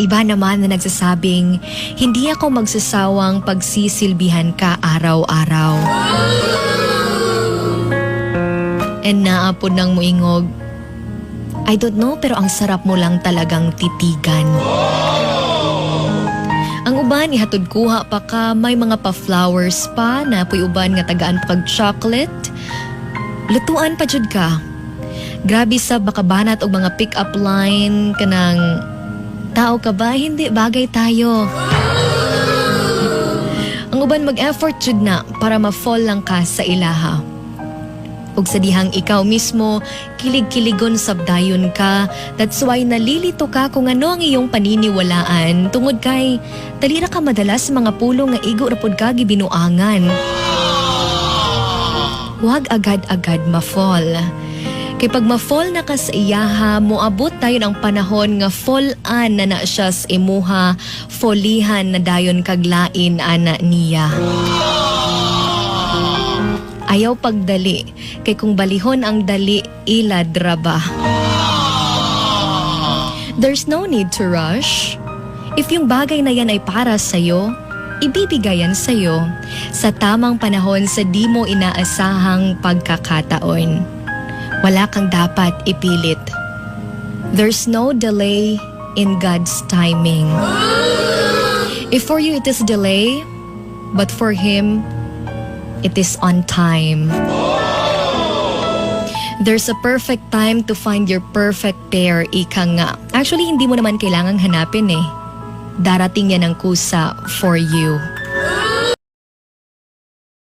Iba naman na nagsasabing, "Hindi ako magsasawang pagsisilbihan ka araw-araw." And naa pod nang muingog, "I don't know, pero ang sarap mo lang talagang titigan." Ang uban, ihatod kuha pa ka, may mga pa-flowers pa, naa poy uban nga tagaan pa kag chocolate. Lutuan pa jud ka. Grabe sa makabanat og mga pick-up line kanang, "Tao ka ba? Hindi, bagay tayo." Ang uban mag-effort jud na para ma-fall lang ka sa ilaha. Ug sa dihang ikaw mismo, kilig-kiligon sab dayon ka. That's why nalilito ka kung ano ang iyong paniniwalaan. Tungod kay, dali ra ka madala sa mga pulong nga igo ra pod ka gibinuangan. Huwag agad-agad ma-fall. Kay pag ma-fall na ka sa iyaha, moabot dayon ang panahon nga fall-an na na siya sa imuha, fallihan na dayon kag lain ana niya. Ayaw pagdali, kay kung balihon ang dali, ilad ra ba? There's no need to rush. If yung bagay na yan ay para sa'yo, ibibigay yan sa'yo sa tamang panahon sa di mo inaasahang pagkakataon. Wala kang dapat ipilit. There's no delay in God's timing. If for you it is delay, but for Him, it is on time. There's a perfect time to find your perfect pair, ika nga. Actually, hindi mo naman kailangang hanapin eh. Darating yan ang kusa for you.